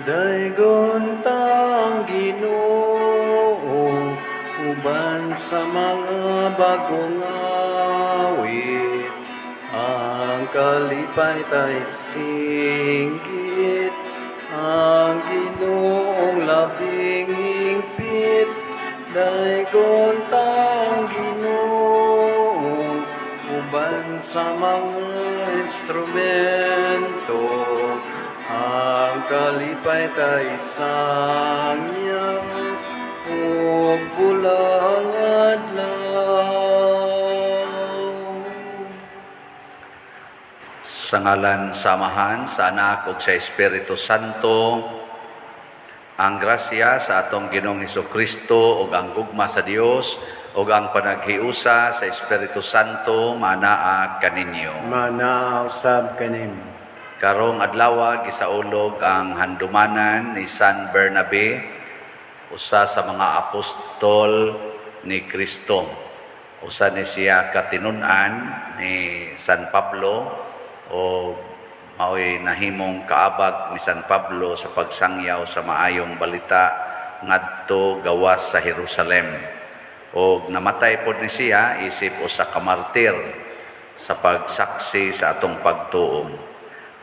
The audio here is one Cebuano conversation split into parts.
Daygon tang Ginoo uban sa mga bagong awit. Ang kalipay tay singgit, ang Ginoong labing hingpit. Daygon tang Ginoo uban sa mga instrumento. Ang kalipay tay sangyaw ug bulang adlaw. Sa ngalan sa Amahan, sa Anak ug sa Espiritu Santo, ang grasya sa atong Ginoong Kristo ug ang gugma sa Dios ug ang panaghiusa sa Espiritu Santo manaa kaninyo. Manaa usab kanimo. Karong adlaw gisaulog ang handumanan ni San Bernabe, usa sa mga apostol ni Kristo. Usa ni siya katinun-an ni San Pablo o mao'y nahimong kaabag ni San Pablo sa pagsangyaw sa maayong balita ngadto gawas sa Jerusalem. Og namatay pod ni siya isip usa ka martir sa pagsaksi sa atong pagtuo.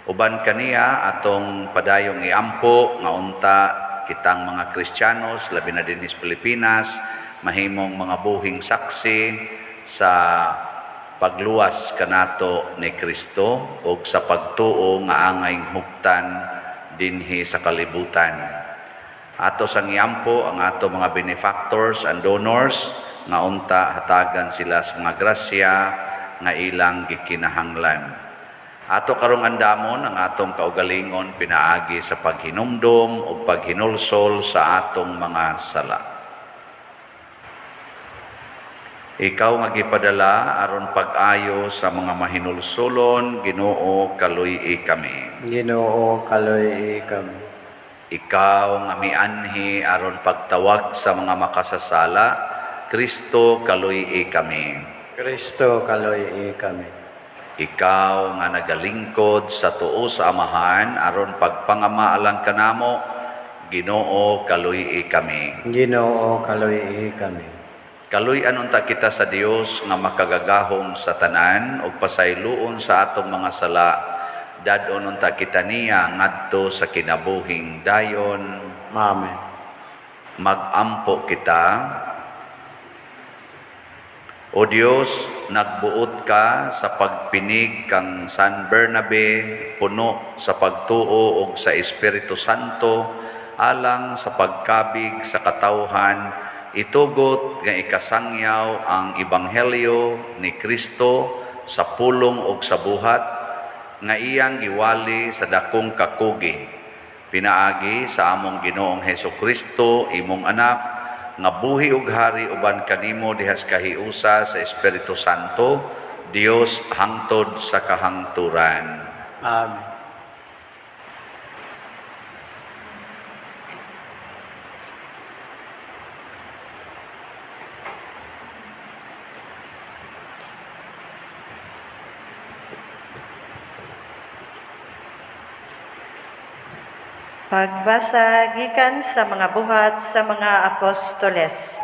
Uban kaniya atong padayong iampo nga unta kitang mga Kristiyanos, labi na dinhi sa Pilipinas, mahimong mga buhing saksi sa pagluwas kanato ni Kristo ug sa pagtuo nga angay huptan dinhi sa kalibutan. Ato sang iampo ang ato mga benefactors and donors nga unta hatagan sila sa mga grasya nga ilang gikinahanglan. Ato karong andamon ang atong kaugalingon pinaagi sa paghinumdom ug paghinulsol sa atong mga sala. Ikaw nga gipadala aron pag-ayo sa mga mahinulsolon, Ginoo, kaluy-i kami. Ginoo, kaluy-i kami. Ikaw nga mianhi aron pagtawag sa mga makasasala, Kristo, kaluy-i kami. Kristo, kaluy-i kami. Ikaw nga nagalingkod sa tuo sa Amahan aron pagpangama alang kanamo, Ginoo, kaluy-i kami. Ginoo, kaluy-i kami. Kaluy-an unta kita sa Dios nga makagagahom sa tanan ug pasayloon sa atong mga sala. Dad-on unta kita niya ngadto sa kinabuhing dayon. Amen. Magampo kita. O Dios, nagbuot ka sa pagpinig kang San Bernabe puno sa pagtuo ug sa Espiritu Santo alang sa pagkabig sa katawhan, itugot nga ikasangyaw ang ebanghelyo ni Kristo sa pulong ug sa buhat nga iyang giwali sa dakong kakugi. Pinaagi sa among Ginoong Hesus Kristo, imong anak, nga buhi ug hari uban kanimo dihas kahiusa sa Espiritu Santo, Dios hangtod sa kahangturan. Amen. Pagbasa gikan sa mga buhat sa mga apostoles.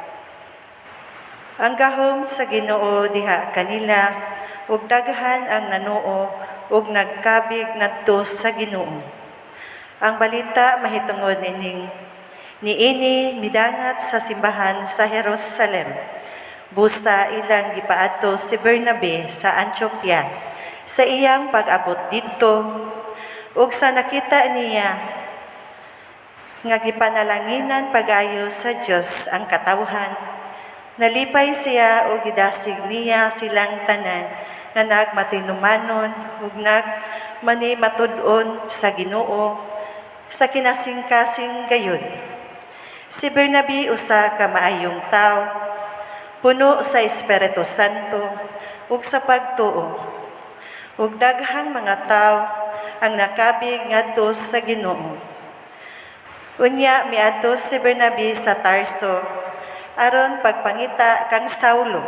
Ang gahom sa Ginoo diha kanila ug daghan ang nanuo ug nagkabig ngadto sa Ginoo. Ang balita mahitungod nining niini midangat sa simbahan sa Jerusalem. Busa ilang gipaadto si Bernabe sa Antioquia sa iyang pag-abot didto ug sa nakita niya nga gipanalanginan pag-ayo sa Dios ang katawhan. Nalipay siya ug gidasig niya silang tanan nga nagmatinumanon ug nagmanimatud-on sa Ginoo sa kinasingkasing gayud. Si Bernabe usa ka maayong tawo, puno sa Espiritu Santo ug sa pagtuo. Ug daghang mga tawo ang nakabig ngadto sa Ginoo. Unya miadto si Bernabe sa Tarso aron pagpangita kang Saulo.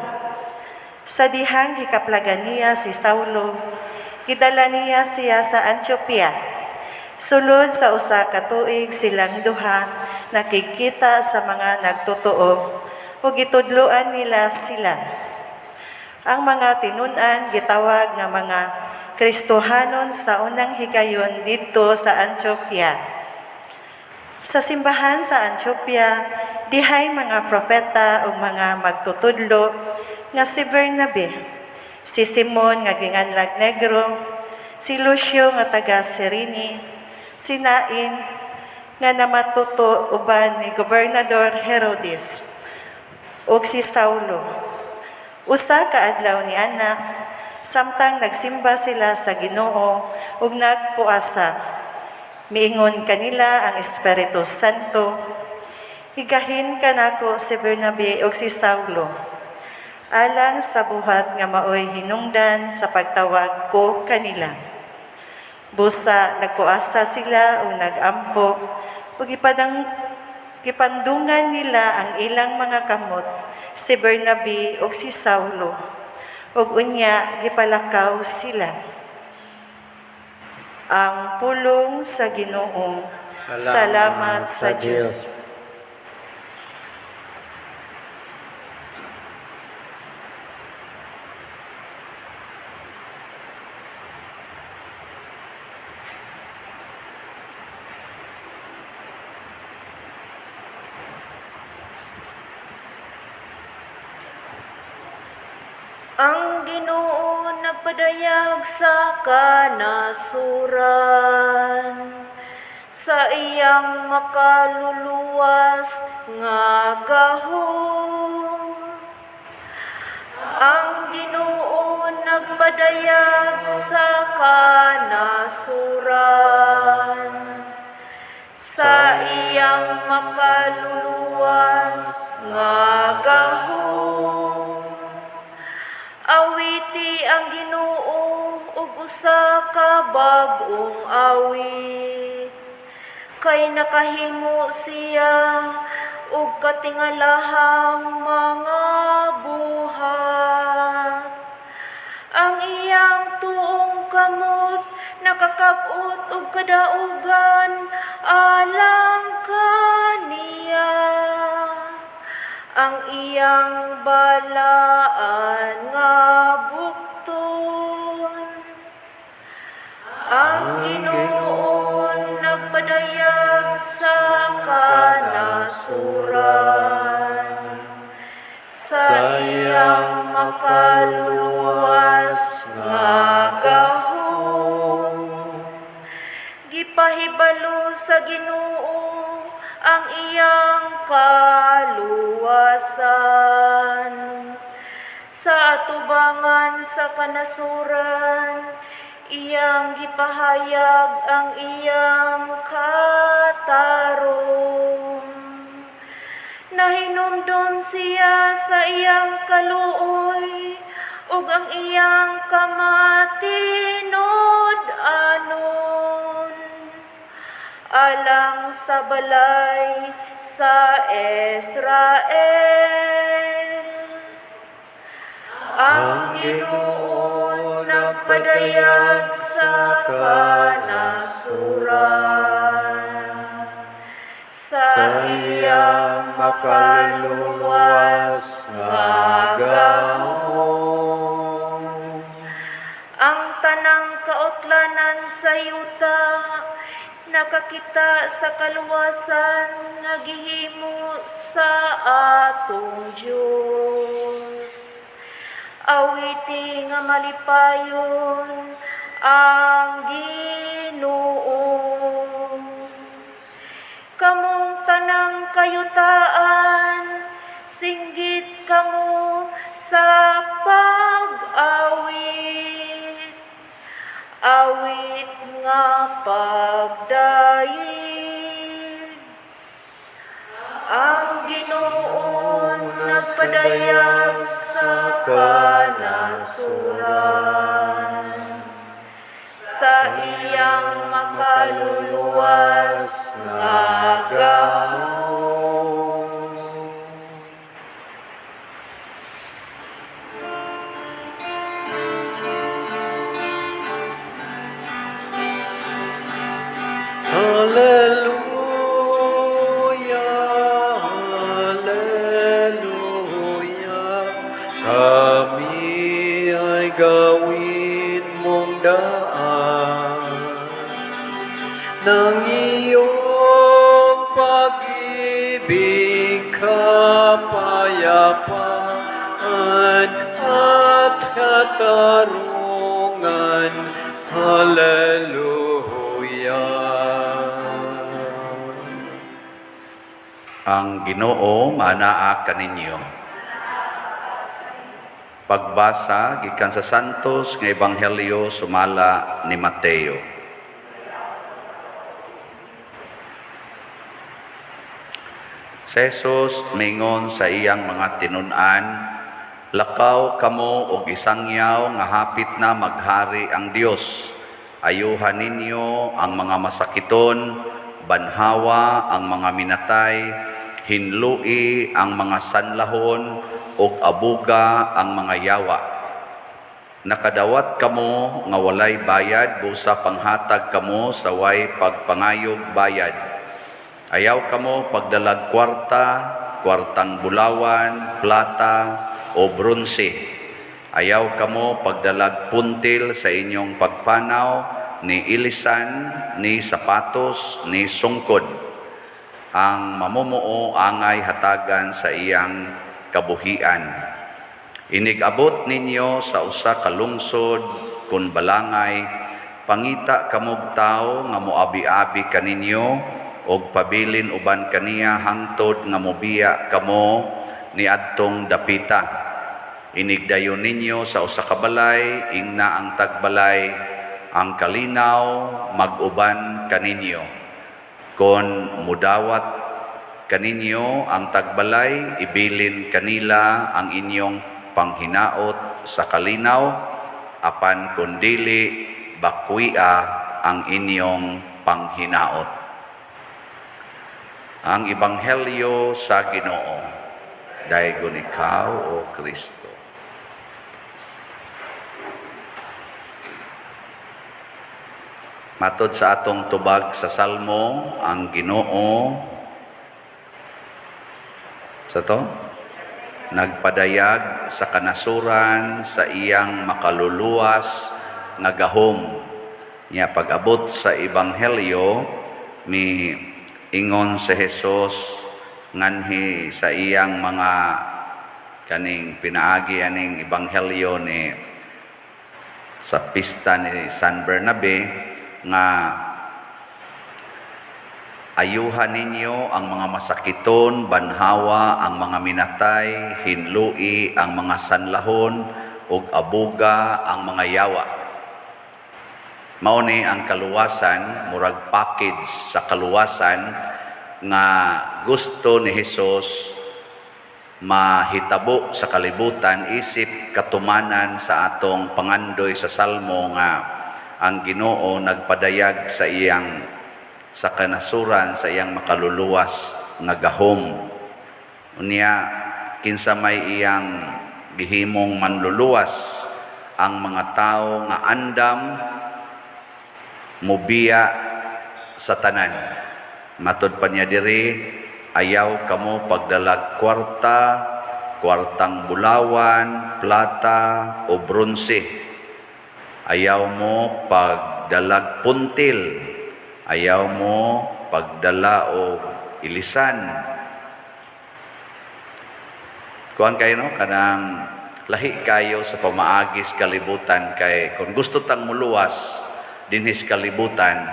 Sa dihang hikaplagan niya si Saulo, gidala niya siya sa Antioquia. Sulod sa usa ka tuig silang duha nakigkita sa mga nagtotoo ug gitudloan nila sila. Ang mga tinun-an gitawag nga mga Kristohanon sa unang higayon didto sa Antioquia. Sa simbahan sa Antioquia, dihay mga propeta ug mga magtutudlo nga si Bernabe, si Simon nga ginganlag Negro, si Lucio nga taga Cyrene, si Manaen nga namatuto uban ni Gobernador Herodes, ug si Saulo. Usa ka adlaw ni ana, samtang nagsimba sila sa Ginoo ug nagpuasa, miingon kanila ang Espiritu Santo, "Higahin kanako si Bernabe ug si Saulo alang sa buhat nga maoy hinungdan sa pagtawag ko kanila." Busa nagpuasa sila ug nagampo ug gipandungan nila ang ilang mga kamot si Bernabe ug si Saulo ug unya gipalakaw sila. Ang pulong sa Ginoo. Salamat sa Dios. Ang Ginoo nagpadayag sa kanasuran sa iyang makaluluwas nga gahom. Ang Ginoo nagpadayag sa kanasuran sa iyang makaluluwas nga gahom. Awiti ang Ginoo og usa ka bag-ong awit. Kay nakahimo siya og katingalahang mga buhat. Ang iyang tuong kamot nakakab-ot og kadaugan alang kaniya. Ang iyang balaan nga bukton. Ang Ginoo nagpadayag sa kanasuran sa iyang makaluluwas nga gahom. Gipahibalo sa Ginoo ang iyang kaluwasan sa atubangan sa kanasuran, iyang gipahayag ang iyang katarong. Nahinumdom siya sa iyang kaluoy ug ang iyang kamatinud-anon alang sa balay sa Israel. Ang Ginoo nagpadayag sa kanasuran sa iyang makaluluwas nga gahom. Ang tanang kautlanan sa yuta nakakita sa kaluwasan nga gihimo sa atong Dios. Awiti nga malipayon ang Ginoo. Kamong tanang kayutaan, singgit kamo sa pag-awit. Awit nga pagdayeg. Ang Ginoo nagpadayag sa kanasuran sa iyang makaluluwas nga gahom. Kami ay gawin mong daan ng iyong pag-ibig, kapayapaan at katarungan. Hallelujah. Ang Ginoo manaa kaninyo. Pagbasa gikan sa Santos nga Ebanghelyo sumala ni Mateo. Si Jesus mingon sa iyang mga tinun-an, "Lakaw kamo og isangyaw nga hapit na maghari ang Dios. Ayuhan ninyo ang mga masakiton, banhawa ang mga minatay, hinlui ang mga sanlahon, ug abuga ang mga yawa. Nakadawat kamo nga walay bayad, busa panghatag kamo sa way pagpangayog bayad. Ayaw kamo pagdalag kwarta, kwartang bulawan, plata o bronse. Ayaw kamo pagdalag puntil sa inyong pagpanaw, ni ilisan, ni sapatos, ni sungkod. Ang mamumuo angay hatagan sa iyang kabuhian. Inigabot ninyo sa usa ka lungsod kun balangay, pangita kamog tawo nga moabi-abi kaninyo og pabilin uban kaniya hangtod nga mobiya kamo niadtong dapita. Inigdayon ninyo sa usa ka balay, ingna ang tagbalay, ang kalinaw mag-uban kaninyo. Kon mudawat kaninyo ang tagbalay, ibilin kanila ang inyong panghinaot sa kalinaw, apan kun dili, bakwia ang inyong panghinaot." Ang Ebanghelyo sa Ginoo. Daygon ikaw, O Kristo. Matod sa atong tubag sa Salmo, ang Ginoo sa to nagpadayag sa kanasuran sa iyang makaluluwas nga gahom. Nya pag-abot sa Ebanghelyo, mi ingon si Jesus nganhi sa iyang mga kaning pinaagi aning Ebanghelyo ni sa pista ni San Bernabe nga ayuhan ninyo ang mga masakiton, banhawa ang mga minatay, hinlui ang mga sanlahon, ug abuga ang mga yawa. Mao ni ang kaluwasan, murag package sa kaluwasan nga gusto ni Hesus mahitabo sa kalibutan isip katumanan sa atong pangandoy sa Salmo nga ang Ginoo nagpadayag sa iyang sa kanasuran sa iyang makaluluwas nga gahom. Unya kinsa may iyang gihimong manluluwas ang mga tawo nga andam mobiya sa tanan. Matod pa niya diri, ayaw kamo pagdalag kwarta, kwartang bulawan, plata o bronse. Ayaw mo pagdalag puntil, ayaw mo pagdala o ilisan. Kuan kayo no, kanang lahi kayo sa pamaagis kalibutan kay kung gusto tang muluwas dinhis kalibutan,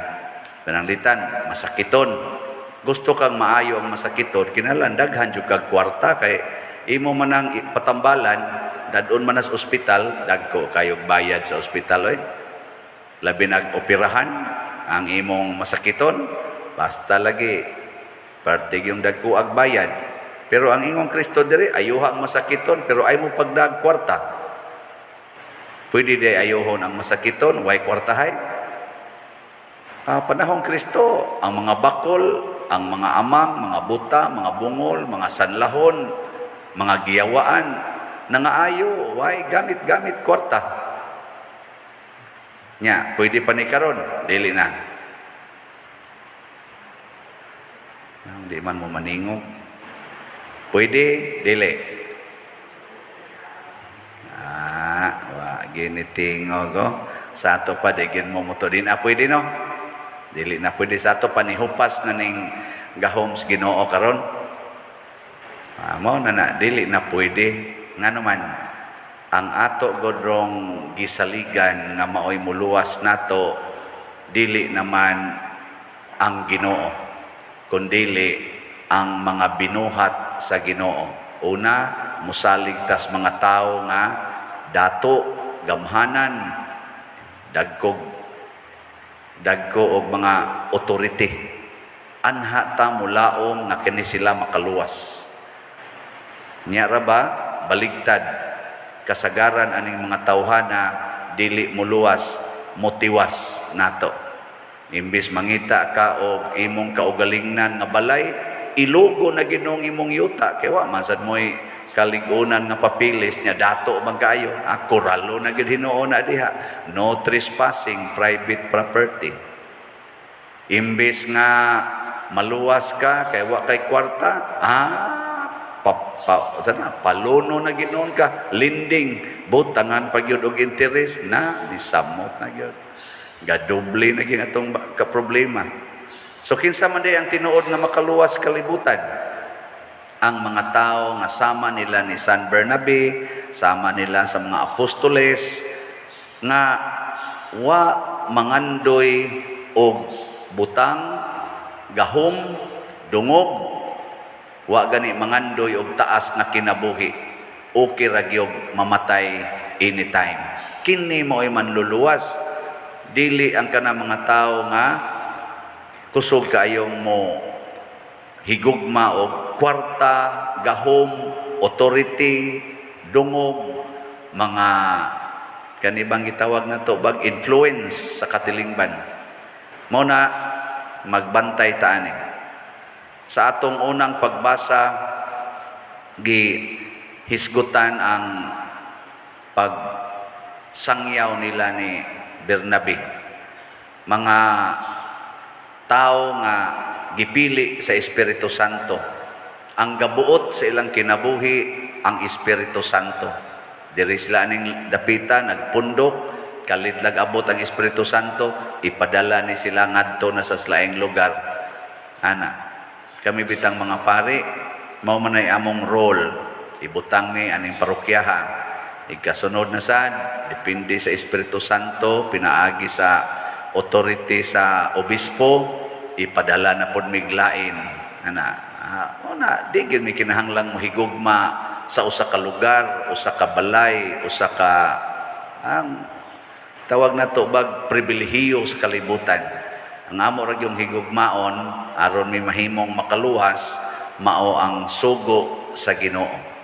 pananglitan masakiton. Gusto kang maayo ang masakiton, kinahanglan daghan jud kag kwarta kay imo manang patambalan, dadon man sa ospital, dagko kayog bayad sa ospital oy. Labi nag operahan ang imong masakiton, basta lagi pertig yung dagko ag bayad. Pero ang ingong Kristo diri ayuha ang masakiton pero ay mo pagdag kwarta. Pwede di ayuhon ang masakiton, way kwartahay. Panahong Kristo, ang mga bakol, ang mga amang, mga buta, mga bungol, mga sanlahon, mga giyawaan, nangaayo, way gamit-gamit kwarta. Nya, pwede pa ni karon, dili na. Di man mo maningog. Pwede, dili. Ginitingog oh. Sa ato pa di gid mo moto din na pwede, no? Dili na pwede sa ato pa, nihupas na ning gahom sa Ginoo karon. Mao na na dili na pwede, ngano man ang ato godrong gisaligan nga maoy muluwas nato, dili naman ang Ginoo kundili ang mga binuhat sa Ginoo. Una, musalig tas mga tao nga dato, gamhanan, dagkog dagko og mga authority. Anha ta mulaom nga kini sila makaluwas. Nya ra ba baligtad, kasagaran aning mga tawhana dili muluwas, motiwas nato. Imbis mangita ka og imong kaugalingnan nga balay, ilugo na Ginoong imong yuta kay wa man sad mo'y kaligunan nga papilis nya, dato man kaayo. Ah, koralo na gid hinuon na diha, no trespassing, private property. Imbis nga maluwas ka kay wa kay kwarta, pa, pa, sana, paluno na ginoon ka, lending, butangan pa gyud og interest na, nisamot na gyud, gadoble na gyud atong ka problema. So kinsa man day ang tinuod nga makaluwas kalibutan? Ang mga tao nga sama nila ni San Bernabe, sama nila sa mga apostoles nga wa mangandoy og butang, gahom, dungog, wa gani mangandoy og taas nga kinabuhi. Okay ra gyud mamatay anytime. Kini mao'y manluluwas, dili ang kana mga tao nga kusog kaayong mo higugma og kwarta, gahom, authority, dungog, mga kanibang gitawag na to bag influence sa katilingban. Mao na magbantay ta ani. Sa atong unang pagbasa, gi hisgutan ang pagsangyaw nila ni Bernabe. Mga tao nga gipili sa Espiritu Santo. Ang gabuot sa ilang kinabuhi ang Espiritu Santo. Diri sila aning dapita nagpundok, kalit lag abot ang Espiritu Santo, ipadala ni sila ngadto na sa laing lugar. Ana, kami bitang mga pari, mao man ay among role. Ibutang ni aning parokyaha. Ikasunod na sad, depende sa Espiritu Santo, pinaagi sa authority sa obispo, ipadala na pod miglain. Ana, una, di gyud mi kinahanglang mohigugma sa usa ka lugar, usa ka balay, usa ka ang tawag na to bag pribilehiyo sa kalibutan. Ang amo ra gyung higugmaon aron mi mahimong makaluwas mao ang sugo sa Ginoo.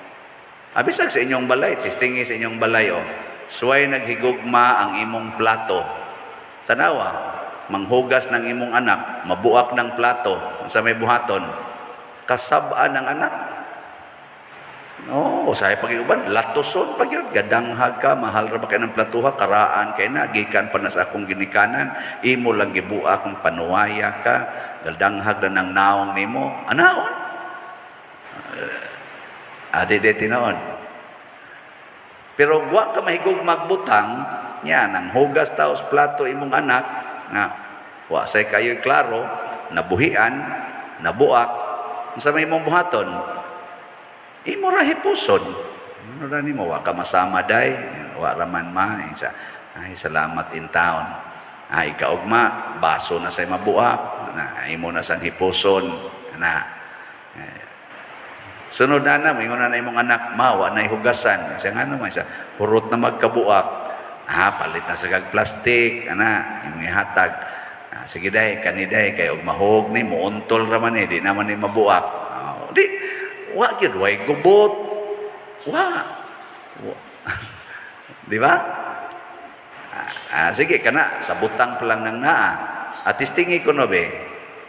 Abisag sa inyong balay, testingi sa inyong balay oh. Suway naghigugma ang imong plato. Tanawa, manghugas ng imong anak, mabuak ng plato sa may buhaton. Kasab-an ng anak. No, usahay pag uban, latuson pa gyud, gadanghag ka, mahal ra ba kay ng platuha, karaan kay na, gikan pa na sa akong ginikanan, imo lang gibuak kung panuwaya ka, gadanghag na ng naong nimo, anaon. Adi de tinuod. Pero wa ka mahigog magbutang, nya nang hugas taos plato imong anak nga wa say kayo klaro, nabuhian, nabuak, unsa may imong buhaton? Imo ra hipuson. Imo ra nimo, wa ka masama day, wa ra man ma, sa ay salamat in town. Ay kaugma, baso na say mabuak, na imo na sang hipuson, na. Sunod na na, moingon na imong anak, ma, wa na hugasan. Siya nga naman, siya, hurot na magkabuak. Ah, palit na sa kag plastic, ana, imong ihatag. Ah, sige day, kani day, kay og mahog ni, muuntol ra man eh, di naman ni mabuak. Ah, di, wa gyud, way gubot. Wa. Wa. Di ba? Sige, kana, sa butang pa lang nang naa. At tistingi ko no be,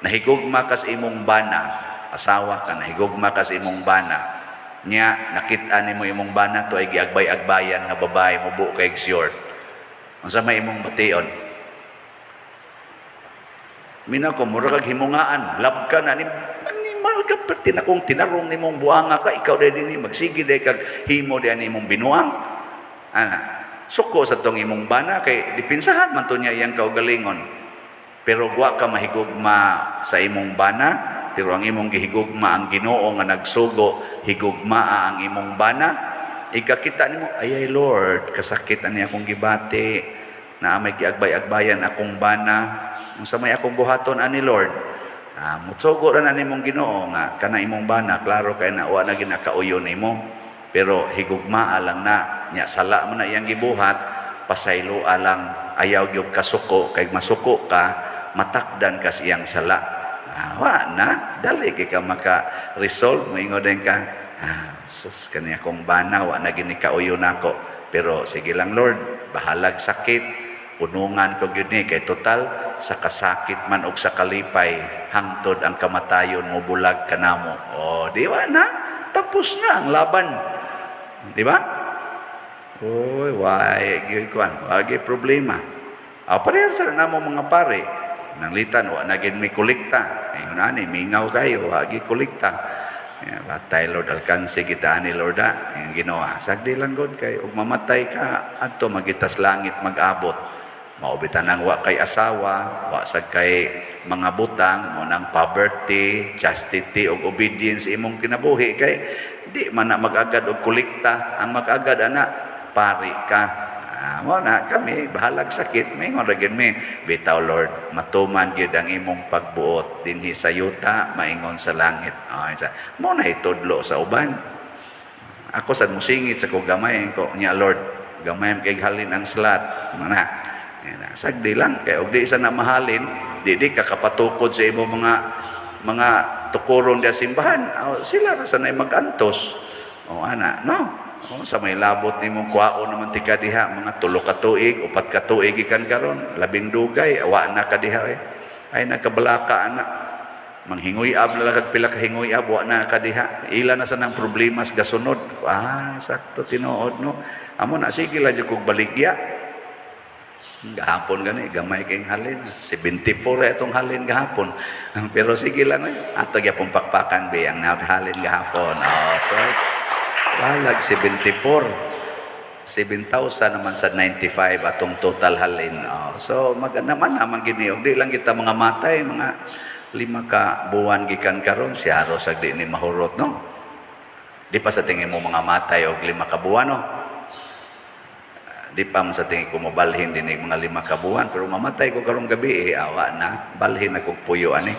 nahigugma kas imong bana, asawa ka, nahigugma kas imong bana. Nya, nakita nimo imong bana to ay giagbay-agbayan nga babae mo buo kay short. Unsa may imong bation? Mina ko, mura kag himungaan, love ka na, ni animal ka, perti na kung tinarong nimong buanga ka, ikaw dahil dinhi, magsige dahil kag himo dahil nimong binuang. Ana. Suko sa tong imong bana kay dipinsahan man to niya iyang kaugalingon. Pero wa ka mahigugma sa imong bana, pero ang imong gihigugma ang Ginoo nga nagsugo, higugmaa ang imong bana. Ikakita nimo, ay ay Lord, kasakit ani akong gibati, na may giagbay-agbayan akong bana. Unsa may akong buhaton ani, Lord? Ah, mutsugo ra na nimong Ginoo nga kana imong bana, klaro kay na wa na ginakauyo nimo. Pero higugmaa lang na nya, sala mo na iyang gibuhat, pasayloa lang, ayaw gyud kasuko kay masuko ka, matakdan ka sa iyang sala. Ah, wa na dali kay ka maka-resolve, moingon din ka, "Ah, sus, kani akong bana, wa na gini kauyo nako, pero sige lang, Lord, bahalag sakit, punungan ko gyud ni kay total sa kasakit man og sa kalipay, hangtod ang kamatayon mo bulag kanamo." Oh, di ba na tapos na ang laban, di ba? Oy, why gyud kuan, wa gyud problema. Ah, parehas sa namo mga pare. Nanglitan wa na gyud may kolekta. Ingon ani, mingaw kayo, wa gyud kolekta. Yeah, batay Lord, alkanse kita ani, Lord, ah. Yung Ginoo, sagdi lang god kay ug mamatay ka adto magitas langit mag-abot. Mao bitan ang wa kay asawa, wa sad kay mga butang, mo nang poverty, chastity ug obedience imong kinabuhi kay di man na mag-agad og kolekta. Ang mag-agad ana pari ka. Ah, mo na kami bahalag sakit, maingon ra gyud mi, "Bitaw Lord, matuman gyud ang imong pagbuot dinhi sa yuta maingon sa langit." Ay, sa mo na itudlo sa uban. Ako sad musingit sa ko gamay ko nya, "Lord, gamay kay halin ang slot." Mo na. Yan, sagdi lang kay og di sa na mahalin, di di ka kapatukod sa imo mga tukuron di simbahan. Oh, sila ra sanay magantos. O ana, no? O, sa may labot nimo kwaon naman tika diha mga 3 ka tuig, 4 ka tuig gikan karon, labing dugay, wa na ka diha eh. Ay nakabalaka ana. Manghingoy-ab na lang kag pila ka hingoy-ab, wa na ka diha. Ila na sa nang problema sa gasunod. Ah, sakto tinuod, no. Amo na, sige lang jud kog baligya. Gahapon gani, gamay kayong halin. 74 itong halin gahapon. Pero sige lang eh. Ato gyapon pakpakan be ang halin gahapon. Oh, sus. Balag 74. 7,000 naman sa 95 atong total halin. Oh, so mag naman naman gini og di lang kita mga matay mga 5 ka buwan gikan karon, siya ro sa di ni mahurot, no. Di pa sa tingin mo mga matay og 5 ka buwan, no. Di pa mo sa tingin ko mobalhin din mga 5 ka buwan, pero mamatay ko karong gabi eh, awa na balhin ako puyo ani.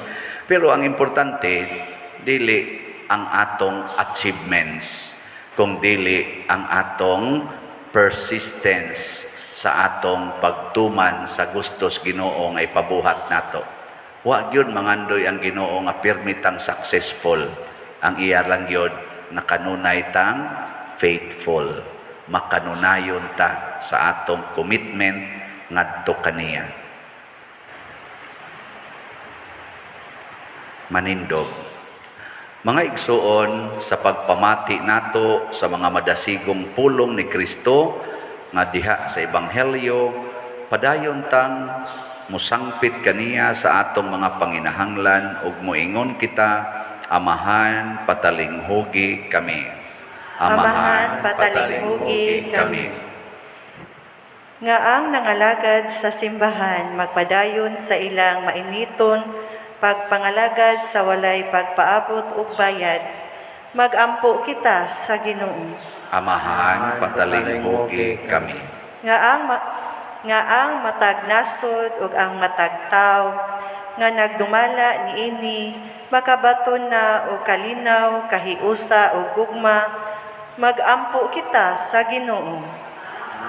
Pero ang importante dili ang atong achievements, kung dili ang atong persistence sa atong pagtuman sa gustos Ginoo nga ipabuhat nato. Wa gyud mangandoy ang Ginoo nga pirmitang successful. Ang iya lang gyud nakanunay tang faithful. Makanunayon ta sa atong commitment ngadto kaniya. Manindog. Mga igsuon, sa pagpamati nato sa mga madasigong pulong ni Kristo nga diha sa Ebanghelyo, padayon tang musangpit kaniya sa atong mga panginahanglan ug moingon kita, "Amahan, patalinghugi kami." Amahan, patalinghugi kami. Nga ang nangalagad sa simbahan magpadayon sa ilang mainiton pagpangalagad sa walay pagpaabot ug bayad. Magampo kita sa Ginoo. Amahan, patalinghugi kami. Nga ang matag nasod ug ang matag tawo nga nagdumala niini makabaton na og kalinaw, kahiusa ug gugma. Magampo kita sa Ginoo.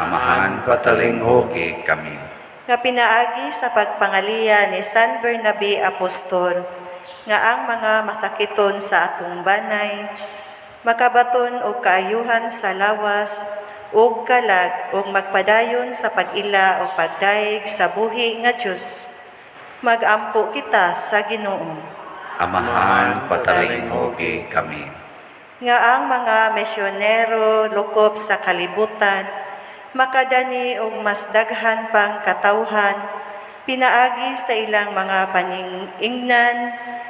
Amahan, patalinghugi kami. Nga pinaagi sa pagpangaliya ni San Bernabe Apostol, nga ang mga masakiton sa atong banay makabaton og kaayuhan sa lawas ug kalag ug magpadayon sa pag-ila o pagdayeg sa buhi nga Dios. Magampo kita sa Ginoo. Amahan, patalinghugi kami. Nga ang mga misyonero lokop sa kalibutan makadani og mas daghan pang katawhan pinaagi sa ilang mga paningingnan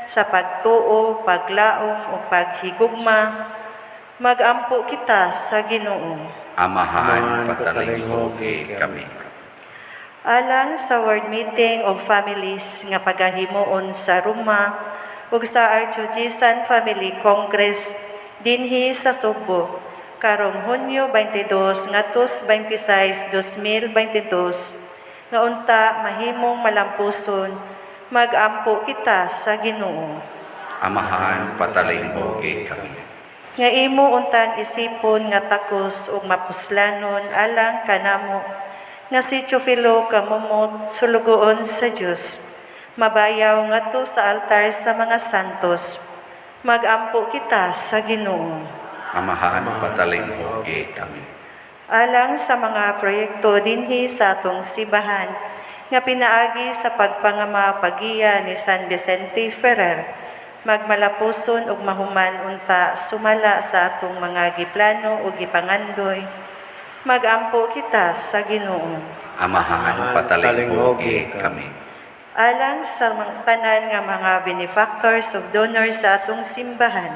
sa pagtuo, paglaom ug paghigugma. Magampo kita sa Ginoo. Amahan, Amahan, patalinghugi kami. Alang sa World Meeting of Families nga pagahimuon sa Roma ug sa Archdiocesan Family Congress dinhi sa Sugbo karong Hunyo 22 ngadto 26, 2022 nga unta mahimong malampuson, magampo kita sa Ginoo. Amahan, patalinghugi kami. Nga imo untang isipon nga takos ug mapuslanon alang kanamo nga si Teofilo Camomot, sulugoon sa Dios, mabayaw ngadto sa altar sa mga santos, magampo kita sa Ginoo. Amahan, patalinghugi kami. Alang sa mga proyekto dinhi sa atong simbahan nga pinaagi sa pagpangama pagiya ni San Vicente Ferrer, magmalapuson ug mahuman unta sumala sa atong mga giplano ug gipangandoy, magampo kita sa Ginoo. Amahan, patalinghugi kami. Alang sa mga tanan nga mga benefactors ug donors sa atong simbahan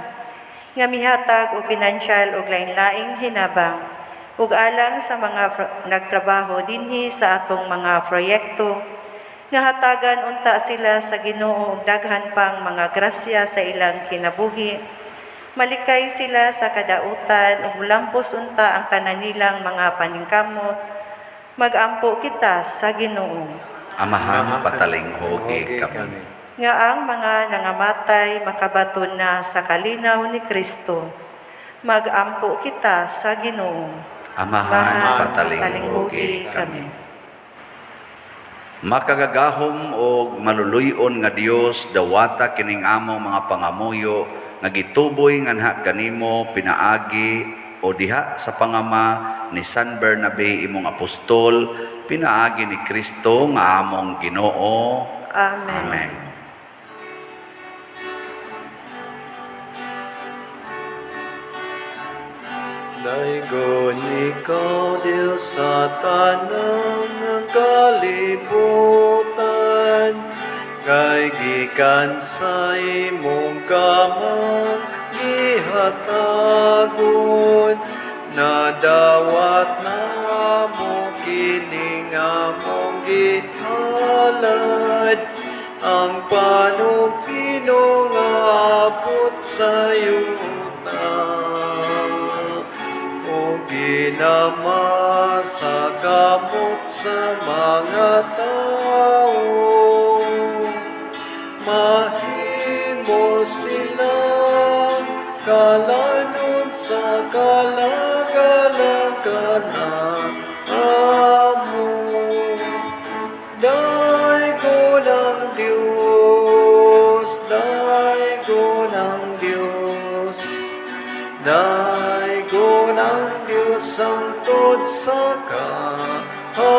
nga mihatag og pinansyal ug lain-laing hinabang ug alang sa mga nagtrabaho dinhi sa atong mga proyekto nga hatagan unta sila sa Ginoo og daghan pang mga grasya sa ilang kinabuhi, malikay sila sa kadautan ug lampos unta ang tanan nilang mga paningkamot, magampo kita sa Ginoo. Amahan, patalinghugi kami. Nga ang mga nangamatay makabaton na sa kalinaw ni Kristo, magampo kita sa Ginoo. Amahan, patalinghugi kami. Makagagahom og maluluy-on nga Dios, dawata kining among mga pangamuyo nga gituboy nganha kanimo pinaagi o diha sa pangama ni San Bernabe imong apostol, pinaagi ni Kristo nga among Ginoo. Amen. Amen. Daygon ikaw, Diyos, sa tanang kalibutan, kay gikan sa imong kamang gihatagon, nadawat namo kining among gihalad, ang panugpino nga abot sa yuta. O ginama sa kamot sa mga tao, mahimo silang kalanon sa kalagalagan amo. Daygon ang Diyos, daygon ang Diyos, daygon ang Diyos hangtod sa kahangturan.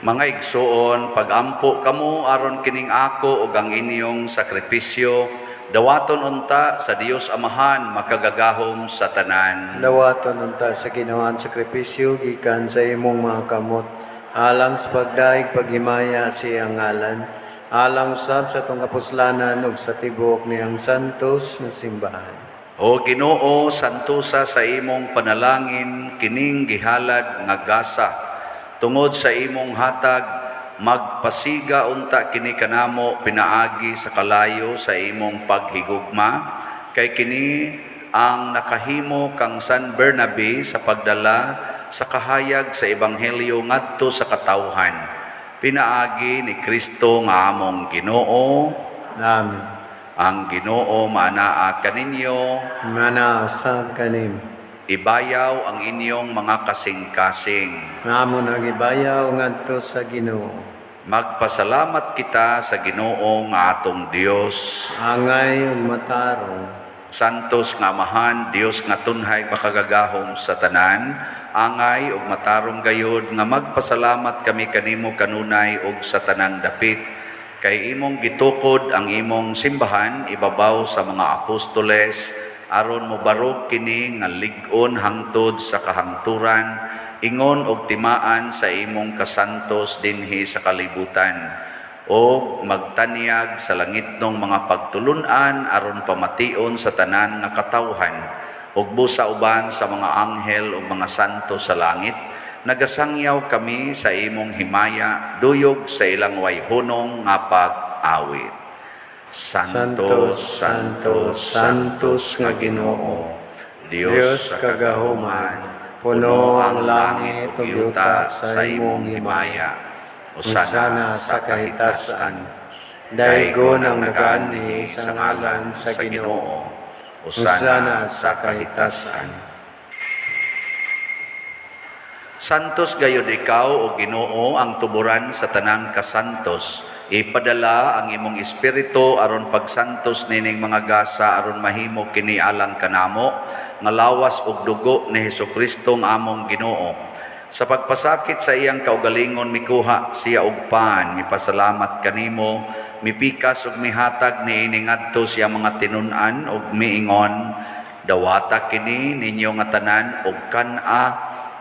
Mga igsuon, pagampo kamo aron kining ako ug ang inyong sakripisyo dawaton unta sa Dios Amahan makagagahom sa tanan. Dawaton unta sa Ginoo ang sakripisyo gikan sa imong mga kamot alang sa pagdaig paghimaya sa iyang ngalan, alang usab sa atong kapuslanan ug sa tibuok niyang santos nga simbahan. O Ginoo, santosa sa imong panalangin kining gihalad nga gasa. Tungod sa imong hatag, magpasiga unta kini kanamo pinaagi sa kalayo sa imong paghigugma, kay kini ang nakahimo kang San Bernabe sa pagdala sa kahayag sa ebanghelyo ngadto sa katawhan. Pinaagi ni Kristo nga among Ginoo. Amen. Ang Ginoo maanaa kaninyo. Maanaa usab kanimo. Ibayaw ang inyong mga kasing-kasing. Amo nang gibayaw ngadto sa Ginoo. Magpasalamat kita sa Ginoo nga atong Dios. Angay ug matarong. Santos nga Amahan, Dios nga tunhay makagagahom sa tanan, angay ug matarong gayod nga magpasalamat kami kanimo kanunay ug sa tanang dapit, kay imong gitukod ang imong simbahan ibabaw sa mga apostoles aron mobarog kini nga lig-on hangtod sa kahangturan, ingon og timaan sa imong kasantos dinhi sa kalibutan. O magtanyag sa langitnong mga pagtulunan aron pamation sa tanan nga katawhan ug busa uban sa mga anghel ug mga santo sa langit nagasangyaw kami sa imong himaya duyog sa ilang wayhunong nga pag-awit. Santo, Santo, Santos nga Ginoo, Dios kagahuman, puno ang langit ug yuta sa imong himaya. Hosana sa kahitasan. Daygon ang nagaanhi sa ngalan sa Ginoo. Hosana sa kahitasan. Santos gayud ikaw o Ginoo ang tuburan sa tanang kasantos. Ipadala ang imong espiritu aron pagsantos nining mga gasa aron mahimo kini alang kanamo nga lawas ug dugo ni Hesukristo nga among Ginoo. Sa pagpasakit sa iyang kaugalingon mikuha siya og pan, mipasalamat kanimo, mipikas ug mihatag niini ngadto sa iyang mga tinun-an ug miingon, dawata kini ninyo nga tanan ug kan-a,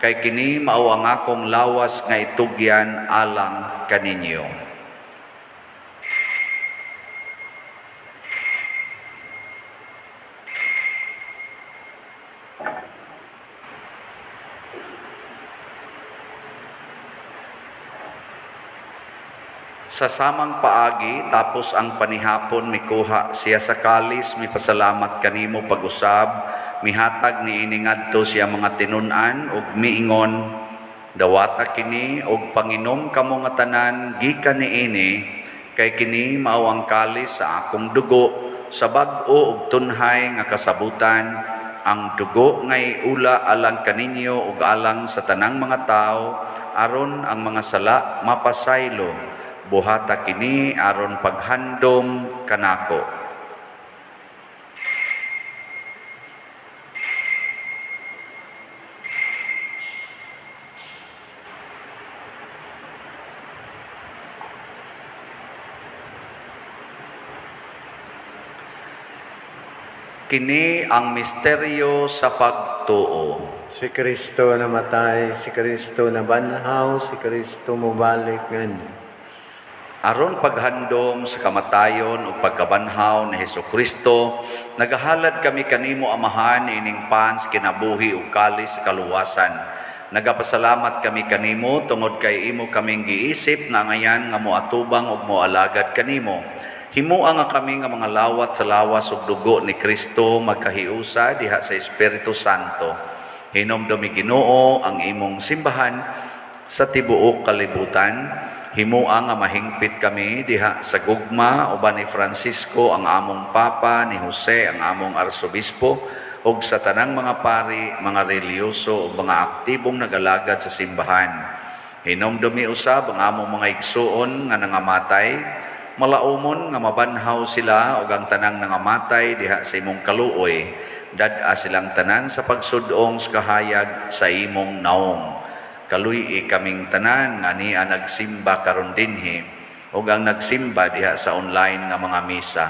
kay kini mao ang akong lawas nga itugyan alang kaninyo. Sa samang paagi, tapos ang panihapon, mikuha siya sa kalis, mipasalamat kanimo pag-usab, mihatag niini ngadto siya mga tinun-an ug miingon, dawata kini og panginom kamo nga tanan gikan niini, kay kini mao ang kalis sa akong dugo, sa bag-o ug tunhay nga kasabutan, ang dugo nga iula alang kaninyo ug alang sa tanang mga tawo, aron ang mga sala mapasaylo. Buhata kini aron paghandom kanako. Kini ang misteryo sa pagtuo. Si Kristo namatay, si Kristo nabanhaw, si Kristo mobalik nganhi. Aron paghandom sa kamatayon ug pagkabanhaw ni Hesukristo, nagahalad kami kanimo Amahan ining pan sa kinabuhi ug kalis sa kaluwasan. Nagapasalamat kami kanimo tungod kay imo kaming giisip nga ngayan nga moatubang ug moalagad kanimo. Himoa nga kami nga mga lawat sa lawas ug dugo ni Kristo magkahiusa diha sa Espiritu Santo. Hinomdumi Ginoo ang imong simbahan sa tibuok kalibutan. Himoa nga mahingpit kami diha sa gugma uban ni Francisco ang among Papa, ni Jose ang among Arsobispo, ug sa tanang mga pari, mga relihiyoso ug mga aktibong nagalagad sa simbahan. Hinomdumi usab ang among mga igsuon nga nangamatay, malaumon nga mabanhaw sila ug ang tanang nangamatay diha sa imong kaluoy. Dad-a silang tanan sa pagsudong sa kahayag sa imong naong. Kaluy-i kaming tanan nga niya nagsimba karon dinhi ug ang nagsimba diha sa online nga mga misa.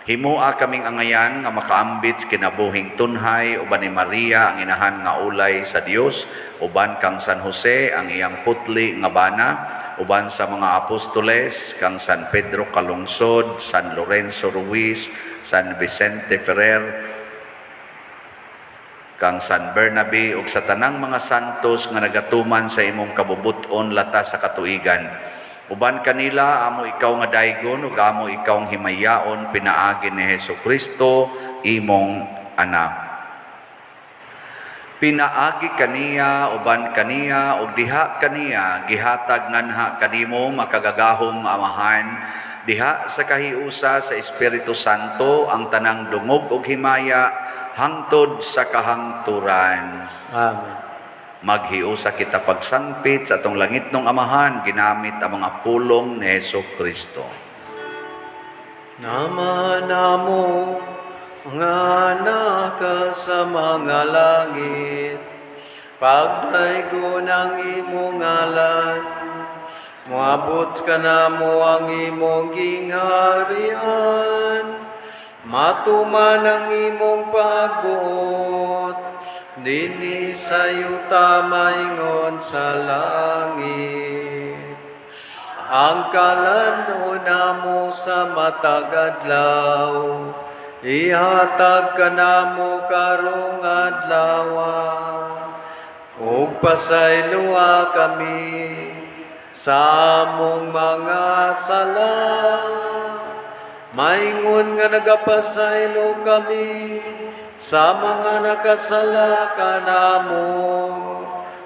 Himoa kaming angayan nga makaambit sa kinabuhing tunhay uban ni Maria ang inahan nga ulay sa Dios, uban kang San Jose ang iyang putli nga bana, uban sa mga apostoles kang San Pedro Calungsod, San Lorenzo Ruiz, San Vicente Ferrer, kang San Bernabe ug sa tanang mga santos nga nagatuman sa imong kabubut-on lata sa katuigan. Uban kanila amo ikaw nga daygon ug amo ikaw ang himayaon pinaagi ni Hesukristo imong anak. Pinaagi kaniya, uban kaniya ug diha kaniya gihatag nganha kanimo makagagahom Amahan diha sa kahiusa sa Espiritu Santo ang tanang dungog ug himaya hangtod sa kahangturan. Amen. Maghiusa kita pagsangpit sa atong langitnong Amahan ginamit ang mga pulong ni Hesukristo. Ama namo nga naka sa mga langit, pagdaygon ang imong ngalan, moabot kanamo ang imong gingharian, matuman ang imong pagbuot, dinhi sa yuta maingon sa langit. Ang kalan-on namo sa matag adlaw, ihatag kanamo karong adlawa. Ug pasayloa kami sa among mga sala, maingon nga nagapasaylo kami sa mga nakasala kanamo.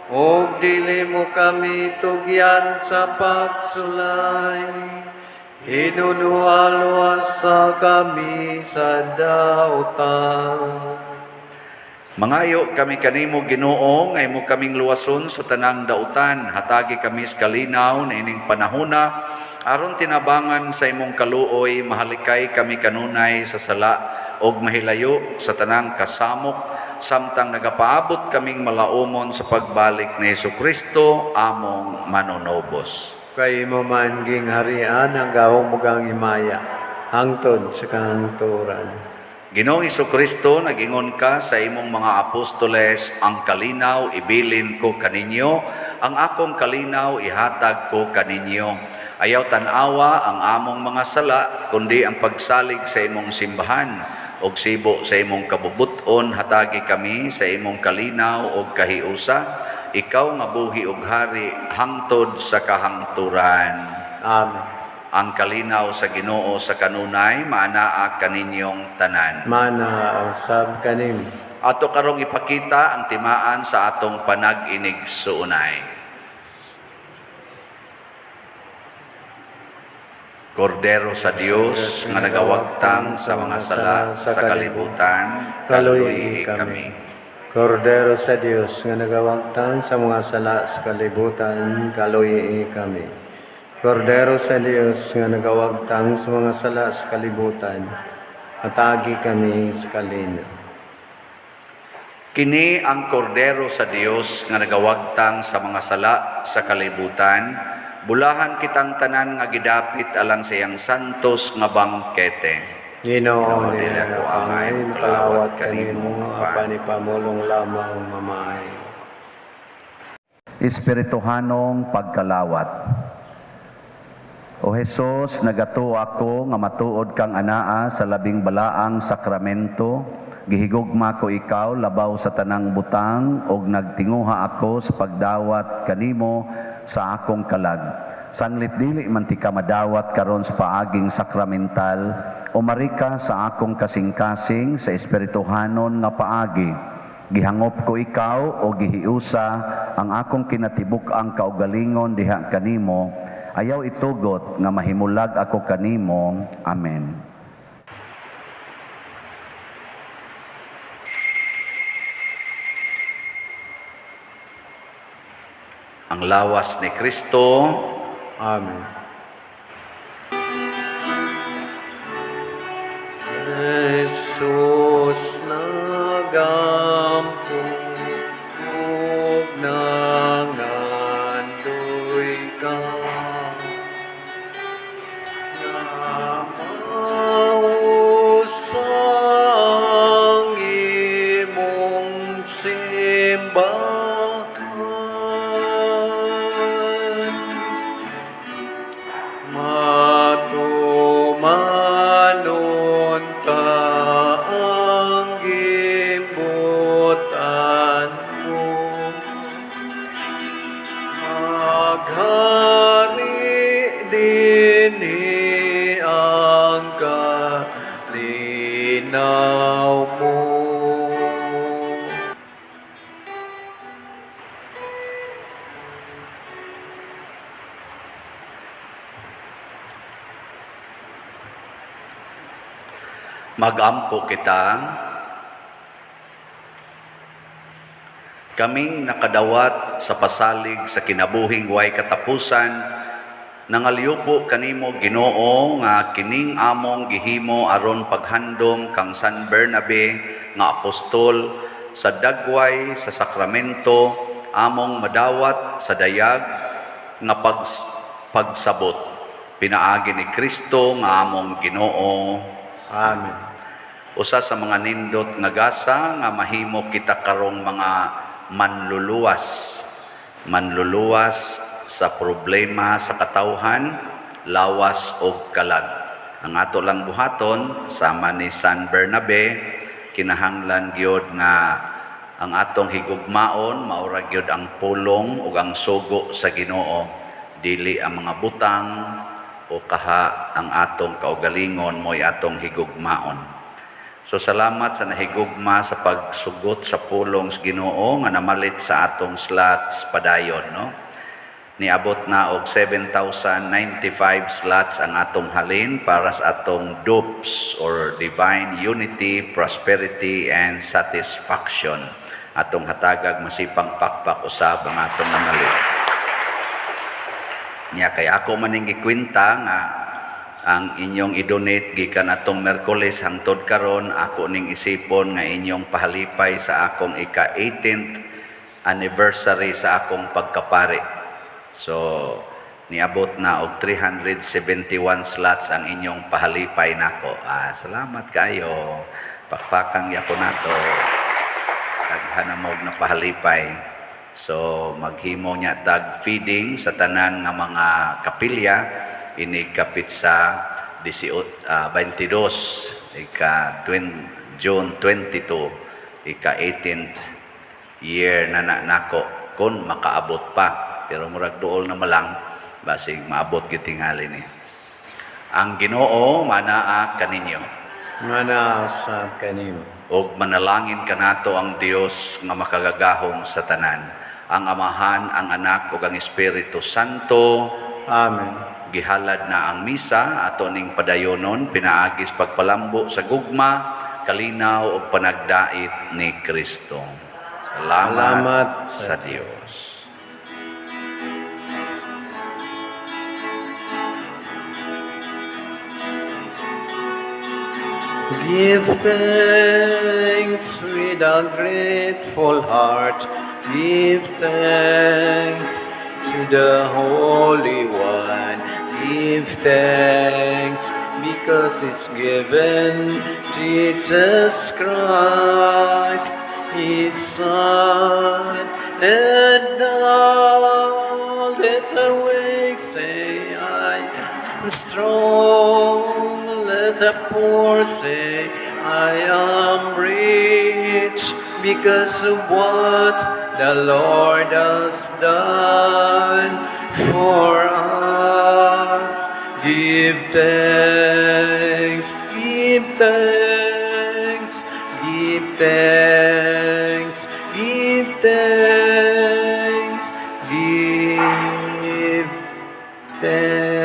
Ug dili mo kami tugyan sa pagsulay, hinunoa luwasa kami sa dautan. Mangayo kami kanimo, Ginoo, nga imo kaming luwason sa tanang dautan. Hatagi kami sa kalinaw niining panahona aron tinabangan sa imong kaluoy mahalikay kami kanunay sa sala og mahilayo sa tanang kasamok samtang nagapaabot kaming malaumon sa pagbalik ni Hesukristo among manunobos. Kay imo man gingharian ang gahom ug ang himaya, hangtod sa kahangturan. Ginoong Kristo, nagingon ka sa imong mga apostoles, "Ang kalinaw ibilin ko kaninyo, ang akong kalinaw ihatag ko kaninyo." Ayaw tan-awa ang among mga sala, kundi ang pagsalig sa imong simbahan og sibo sa imong kabubut-on, hatagi kami sa imong kalinaw og kahiusa, ikaw nga buhi og hari hangtod sa kahangturan. Amen. Ang kalinaw sa Ginoo sa kanunay maanaa kaninyong tanan. Mana usab kanimo. Ato karong ipakita ang timaan sa atong panag-inigsuonay. Kordero sa Dios nga nagawagtang sa mga sala sa kalibutan, kaluy kaluyi kami. Kordero sa Dios nga nagawagtang sa mga sala sa kalibutan, kaluyi kami. Kordero sa Dios nga nagawagtang sa mga sala sa kalibutan, hatagi kami sa kalinaw. Kini ang kordero sa Dios nga nagawagtang sa mga sala sa kalibutan. Bulahan kitang tanan nga gidapit alang sa iyang santos nga bangkete. Ginoo, Ginoo, dili dili ako ako angay angay makalawat makalawat kanimo, kanimo, apan ipamulong lamang mamaayo. Espirituhanong pagkalawat. O Hesus, nagatuo ako nga matuod kang anaa sa labing balaang sakramento. Gihigugma ko ikaw labaw sa tanang butang ug nagtinguha ako sa pagdawat kanimo sa akong kalag. Sanglit dili man tika madawat karon sa paaging sakramental, umari ka sa akong kasing-kasing sa espirituhanon nga paagi. Gihangop ko ikaw o gihiusa ang akong kinatibuk-ang kaugalingon diha kanimo. Ayaw itugot nga mahimulag ako kanimo. Amen. Ang lawas ni Kristo. Amen. Jesus nagampo ug nangandoy ka, nga mausa ang imong simbahan. Matumanon ta ang gimbutan mo. Maghari dinhi ang kalinaw mo. Magampo kita. Kaming nakadawat sa pasalig sa kinabuhing way katapusan, nangalyupo kanimo, Ginoo, nga kining among gihimo aron paghandom kang San Bernabe nga apostol sa dagway sa sakramento among madawat sa dayag nga pagsabot pinaagi ni Kristo nga among Ginoo. Amen. Usa sa mga nindot nga gasa nga mahimo kita karong mga manluluwas. Manluluwas sa problema sa katawhan, lawas o kalag. Ang ato lang buhaton sama ni San Bernabe, kinahanglan gyud nga ang atong higugmaon maura gyud ang pulong ug ang sugo sa Ginoo, dili ang mga butang o kaha ang atong kaugalingon mo'y atong higugmaon. So salamat sa nahigugma sa pagsugot sa pulong sa Ginoo nga namalit sa atong slots padayon, no? Niabot na og 7,095 slots ang atong halin para sa atong DUPS or Divine Unity, Prosperity and Satisfaction. Atong hatagag masipang pakpak usab ang atong namalit. Nya kay ako maning gikwenta nga ang inyong i-donate gikan atong Merkules hangtod karon, ako ning isipon nga inyong pahalipay sa akong ika-18th anniversary sa akong pagkapari. So niabot na og 371 slots ang inyong pahalipay nako. Ah, salamat kayo. Pakpakan gyapon nato. Daghan na mo'g napahalipay. So maghimo niya tag feeding sa tanan nga mga kapilya inig kapit sa 18, 22, ika 20, June 22, ika 18th year na, na nako kung makaabot pa, pero murag duol na malang, basig maabot gitingali ni. Ang Ginoo manaa kaninyo. Manaa usab kanimo. Ug manalangin kanato ang Dios nga makagagahom sa tanan, ang Amahan, ang Anak ug ang Espiritu Santo. Amen. Gihalad na ang misa. Ato ning padayonon pinaagis pagpalambo sa gugma, kalinaw ug panagdait ni Kristo. Salamat, Salamat sa Dios. Give thanks with a grateful heart. Give thanks to the Holy One. Give thanks because He's given Jesus Christ, His Son. And now let the weak say, "I am strong." Let the poor say, "I am rich," because of what the Lord has done for us. Give thanks, give thanks, give thanks, give thanks, give thanks.